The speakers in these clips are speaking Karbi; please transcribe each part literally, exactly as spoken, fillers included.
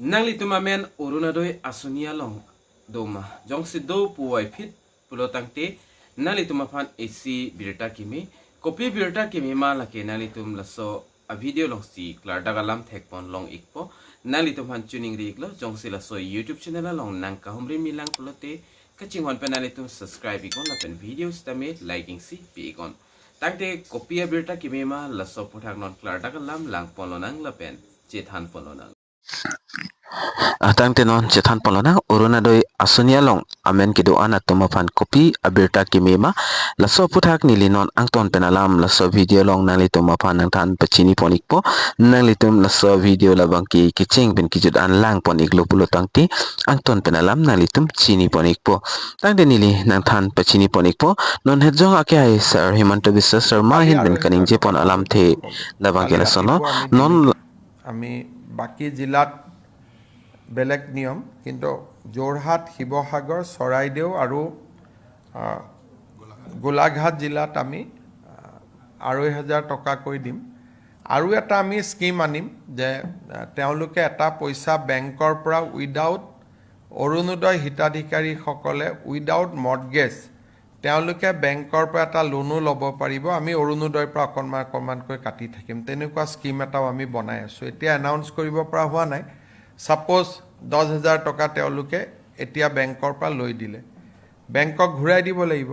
Nanglitum amen Orunodoi Asoni along doma. Jongsi do puvoiphit pulo tangte nanglitum aphan isi birta keme. Kopi birta keme ma lake nanglitum laso a video alongsi klardak alam thekpon long ikpo. Nanglitum aphan choningri iklo, jongsi laso YouTube channel along nangkahumri milang pulote kachinghon pen nanglitum subscribe iknon lapen video sitame like isi pi iknon. Tangte kopi abirta keme ma laso aphuthak non klardak alam langpon lonang lapen chethanpon lonang. Ah, tangte non chethanpon lonang, Orunodoi Asoni along amen kedo-an atum aphan kopi abirta keme ma, laso aphuthak neli non angton pen alam laso video along nanglitum aphan nangthan pachinipon ikpo. Nanglitum laso video labangke kecheng pen kejut an langpon iklo pulo tangte angton pen alam nanglitum chinipon ikpo. Tangte neli nangthan pachinipon ikpo. Non het jong akehai Sir Himanta Biswa Sarma ahin pen kaningjepon alamthe labangke lasono. Non আমি বাকী জিলাত বেলেগ নিয়ম, কিন্তু যোৰহাট, শিৱসাগৰ, চৰাইদেউ আৰু, আহ, গোলাঘাট জিলাত আমি, আহ, আঢ়ৈ হাজাৰ টকাকৈ দিম। আৰু এটা আমি স্কিম আনিম যে, আহ, তেওঁলোকে এটা পইচা বেংকৰ পৰা উইদাউট, অৰুণোদয় হিতাধিকাৰীসকলে উইদাউট মৰ্টগেজ তেওঁলোকে বেংকৰ পৰা এটা লোনো ল'ব পাৰিব। আমি অৰুণোদয়ৰ পৰা অকণমান অকণমানকৈ কাটি থাকিম, তেনেকুৱা স্কিম এটাও আমি বনাই আছোঁ। এতিয়া এনাউন্স কৰিব পৰা হোৱা নাই। ছাপ'জ দহ হাজাৰ টকা তেওঁলোকে এতিয়া বেংকৰ পৰা লৈ দিলে, বেংকক ঘূৰাই দিব লাগিব।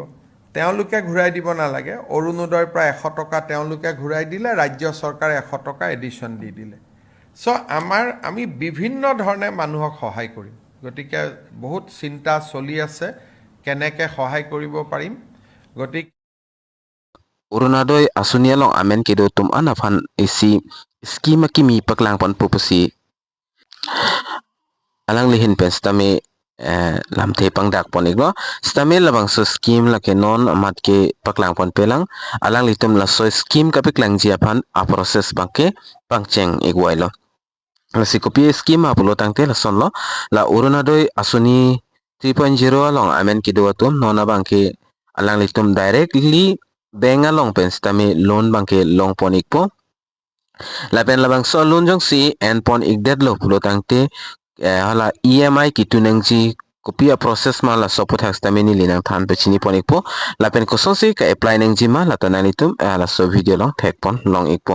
তেওঁলোকে ঘূৰাই দিব নালাগে, অৰুণোদয়ৰ পৰা এশ টকা তেওঁলোকে ঘূৰাই দিলে, ৰাজ্য চৰকাৰে এশ টকা এডিশ্যন দি দিলে। চ' আমাৰ, আমি বিভিন্ন ধৰণে মানুহক সহায় কৰিম। গতিকে বহুত চিন্তা চলি আছে কেনেকে সহায় কৰিব পাৰিম। গতিকে Orunodoi Asoni along amen kedo atum an aphan isi scheme akimi paklangponpo pusi alangli ahin pen sitame, eh, lamthe pangdakpon iklo. Sitame labangso scheme lake non amat ke paklangponpelang. Alanglitum laso scheme kapaklangji aphan a process abangke pangcheng ikvoilo. Lasi kopi scheme ma pulo tangte lasonlo, la Orunodoi Asoni three point zero along amen kedo atum non abangke alanglitum directly bank along pen sitame loan abangke longpon ikpo. Lapen labangso loan jongsi enpon ikdetlo pulo tangte, eh, hala E M I kitu nangji kopi a process ma laso aphuthak sitame neli nangthan pachinipon ikpo. Lapen kosonsi ka-apply nangji ma lata nanglitum, eh, laso video along thekpon long ikpo.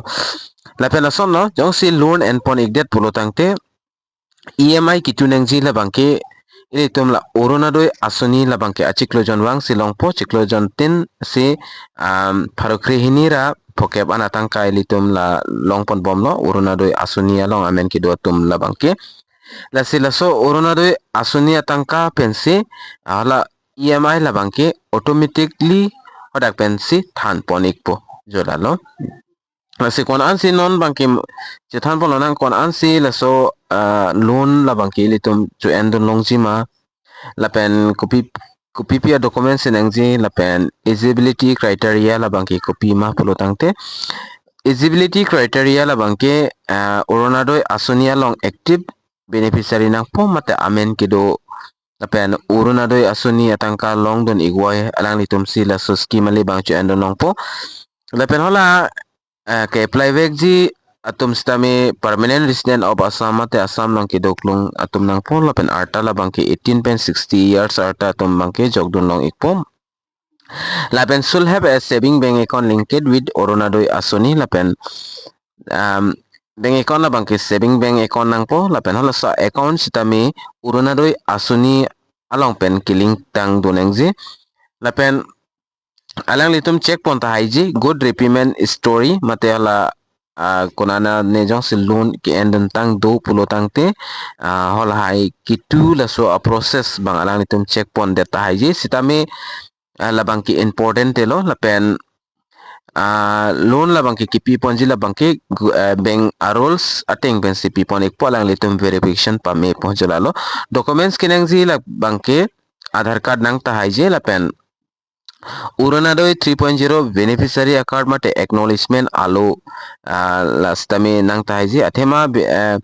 Lapen lasonlo, jongsi loan enpon ikdet pulo tangte E M I kitu nangji labangke ilitum la Orunodoi Asoni labangke achiklo jon vangsi longpo, chiklo jon tin si, um, pharo krehini ra phokep an atangka ilitum la longponbomlo Orunodoi Asoni along amen kedo atum labangke. Lasi laso Orunodoi Asoni atangka pensi, ah, la E M I labangke automatically hadak pensi thanpon ikpo, jolalo. Lasi ko-an ansi non abangke chethanpon lonang, ko-an ansi laso, ah, loan labangke ilitum cho-endun longji ma, lapen kopi, kopipi a documents si nangji, lapen eligibility criteria labangke kopi ma pulo tangte, eligibility criteria labangke, ah, Orunodoi Asoni along active beneficiary nangpo mate amen kedo, lapen Orunodoi Asoni atangka longdun ikvoi alanglitum si laso scheme ali abang cho-endun longpo. Lapen hala, eh, ke-apply vekji atum sitame permanent resident of Assam mate Assam along kedoklong atum nangpo, lapen arta labangke eighteen pen sixty years arta atum abangke jokdun long ikpo. Lapen should have a saving bank account linked with Orunodoi Asoni, lapen, um, bank account labangke saving bank account nangpo, lapen halaso account sitame Orunodoi Asoni along pen kelink tangdun nangji. Lapen alanglitum checkpon tahaiji, good repayment history mate hala, ah, konane jongsi loan ke-endun tang do pulo tangte, ah, halahai kitu laso a process abang alanglitum checkpondet tahaiji, sitame, ah, labangke important telo, lapen, ah, loan labangke kipiponji labangke gu-, ah, bank a rules ateng pensi pipon ikpo, alanglitum verification pamepo, jolalo. Documents kenangji labangke Aadhaar card nang tahaiji lapen Orunodoi three point zero beneficiary a card mate acknowledgement alo, ah, la sitame nang tahaiji. Athema be-, eh,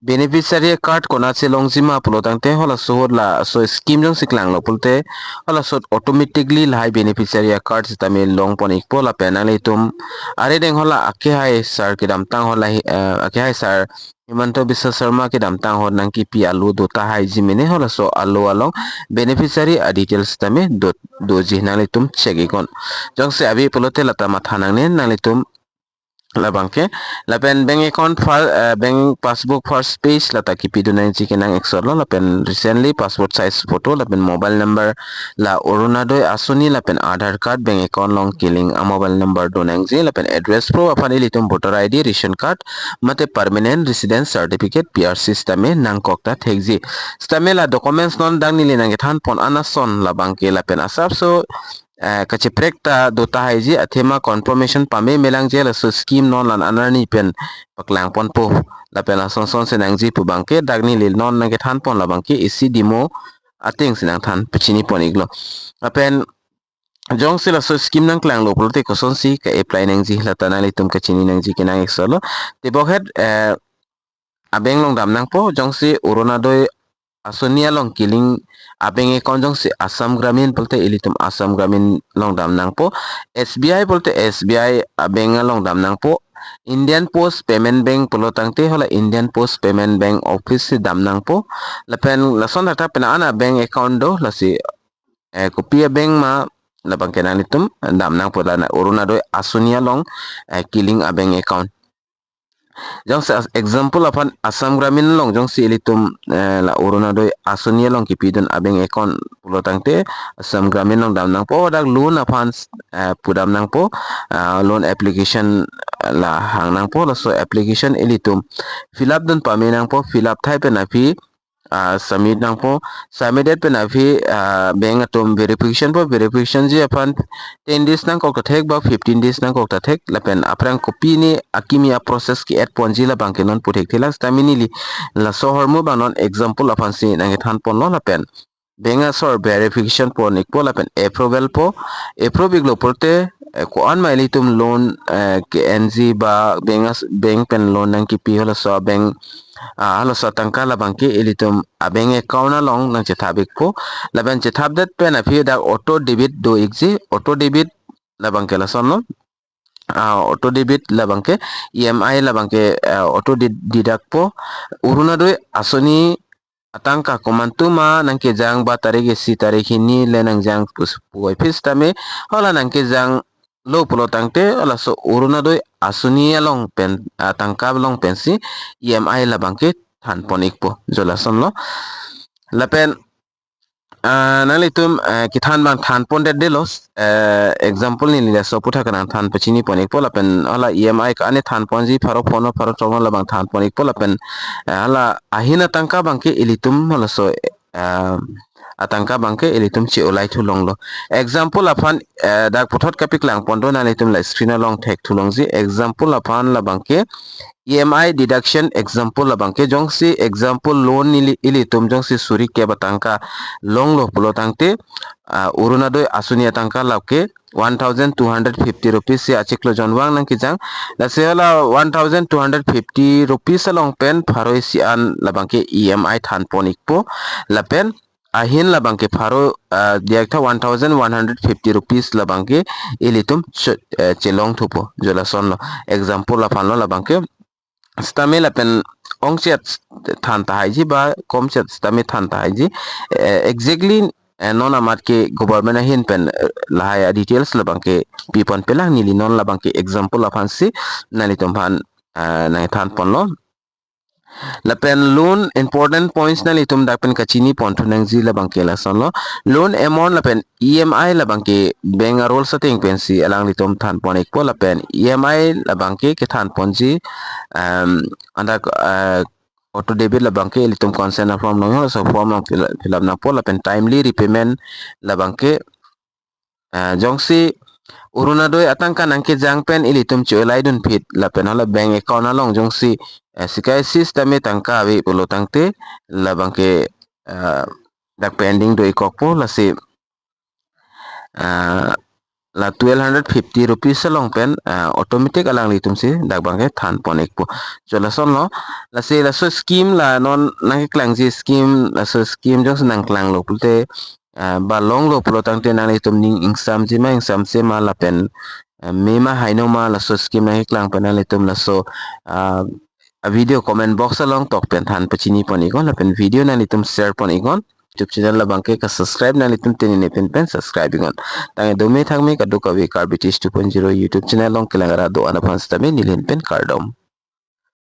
beneficiary a card konatsi longji ma pulo tangte halaso ahut laso scheme jongsi klanglo pulote halaso ahut automatically lahai beneficiary a card sitame longpon ikpo, lapen nanglitum arideng hala akehai sir kedamtang hala hi, eh, akehai sir Himanta Biswa Sarma kedamtang ahut nangkipi alo do tahai ji mene, halaso alo along beneficiary a details tame do, doji, nanglitum check iknon. Jongsi ave pulote lata matha nangne nanglitum labangke. Lapen bank account fir-, eh, bank passbook first page lata kipidun nangji kenang-ik solo, lapen recently passport size photo, lapen mobile number, la Orunodoi Asoni lapen Aadhaar card bank account along kelink a mobile number do nangji, lapen address proof aphan ilitum voter I D, ration card, mate permanent residence certificate, P R C sitame nangkok ta thekji. Sitame la documents non dak neli nangkethan pon an ason labangke, lapen asapso, eh, kacheprek ta do tahai ji, athema confirmation pame melang je, laso scheme non lan anerni pen paklang ponpo, lapen ason son si nangji pu abangke dak neli non nangkethan pon labangke isi demo ateng si nangthan pachini pon iklo. Lapen jongsi laso scheme nangklanglo pulote kosonsi ka-apply nangji, lata nanglitum kachini nangji kenang-ik solo. Tebokhet, eh, a-bank along dam nangpo, jongsi Orunodoi Asoni along kelink a-bank account jongsi Assam Gramin pulote ilitum Assam Gramin along dam nangpo, S B I pulote S B I a-bank along dam nangpo, Indian Post Payment Bank pulo tangte hala Indian Post Payment Bank office si dam nangpo, lapen lason thakthak pen an a-bank account do, lasi, eh, kopi a-bank ma labangke nanglitum dam nangpo, la Orunodoi Asoni along, eh, kelink a-bank account. Jongsi as-, example aphan Assam Gramin along jongsi ilitum, eh, la Orunodoi Asoni along kipidun a-bank account pulo tangte Assam Gramin along dam nangpo, dak loan aphan, eh, pudam nangpo, ah, loan application, eh, la hang nangpo, laso application ilitum fill up dun pame nangpo, fill up thai pen aphi, ah, submit nangpo, submitted pen aphi, ah, bank atum verification po, verification ji aphan ten days nangkok ta thek ba fifteen days nangkok ta thek, lapen aphrang kopine akimi a-process ke-add ponji labangke non puthek thelang sitame neli laso ahormu abang non example aphansi nangkethan ponlo, lapen bank asor verification pon ikpo, lapen approval po, approve iklo pulote, eh, ko-an ma ilitum loan, eh, ke-enji ba bank as-, bank pen loan nangkipi halaso bank, ah, halaso atangka labangke ilitum a-bank account along nangchethap ikpo, lapen chethapdet pen aphi dak auto debit do ikji, auto debit labangke lasonlo, ah, auto debit labangke, E M I labangke, ah, auto di-, deduct po, Orunodoi Asoni atangka komantu ma nangkejang ba tarik isi tarik hini le nangjang pus-, puvoiphit sitame, hala nangkejanglo pulo tangte, halaso Orunodoi Asoni along pen, atangka along pensi E M I labangke than pon ikpo, jo lasonlo. Lapen, ah, nanglitum, eh, kethan abang than pondetdetlo, eh, example neli laso aphuthak nangthan pachini pon ikpo, lapen hala E M I ka-an than ponji, pharo phono pharo chongno labang than pon ikpo, lapen, eh, hala ahin atangka abangke ilitum halaso, eh, atangka abangke ilitum che-olai thu longlo. Example aphan, eh, dak puthot kapaklang pon do, nanglitum la screen along thek thu longji. Example aphan labangke E M I deduction example labangke, jongsi example loan ili-, ilitum jongsi suri kep atangka longlo pulo tangte, ah, Orunodoi Asoni atangka lake one thousand two hundred fifty rupees si achiklo jonvang nangkejang. Lasi hala one thousand two hundred fifty rupees along pen pharo isi an labangke E M I than pon ikpo, lapen ahin labangke pharo, ah, diyaktha one thousand one hundred fifty rupees labangke ilitum che-, eh, chelong thupo, jo lasonlo, example aphanlo labangke. Sitame lapen ongchet than tahaiji ba komchet sitame than tahaiji, eh, exactly, eh, non amat ke government ahin pen, eh, lahai a-details labangke pi pon pelang, neli non labangke example aphansi nanglitum aphan, eh, nangthan ponlo. Lapen loan important points nanglitum dak pen kachini pon thu nangji labangke lasonlo. Loan amount lapen E M I labangke bank a-rules ateng pensi alanglitum than pon ikpo, lapen E M I labangke kethan ponji, um, andak, uh, auto debit labangke ilitum consent a-form along, so form along fill, fill up nangpo, lapen timely repayment labangke, ah, jongsi Orunodoi atangka nangkejang pen ilitum che-olai dunphit, lapen hala bank account along jongsi, eh, sika isi sitame tangka ave pulo tangte, labangke, ah, dak pending do-ikkokpo, lasi, ah, la twelve hundred fifty rupees along pen, ah, automatic alanglitumsi dak abangke than pon ikpo. Jo lasonlo, lasi laso scheme la non nangkeklangji scheme, laso scheme jongsi nangklanglo pulote, ah, ba longlo pulo tangte nanglitum ning ingsamji ma ingsamse ma lapen, ah, me ma haino ma laso scheme nangkeklang pen nanglitum laso, ah, a video comment box along tok pen than pachini pon iknon, lapen video nanglitum share pon iknon. YouTube channel labangke ka subscribe nanglitum tini ne pin pen subscribe iknon. Tangte dome thakme kadokave Karbi Teach two point zero YouTube channel along kelang ra do-an aphan sitame neli ahin pen kardom.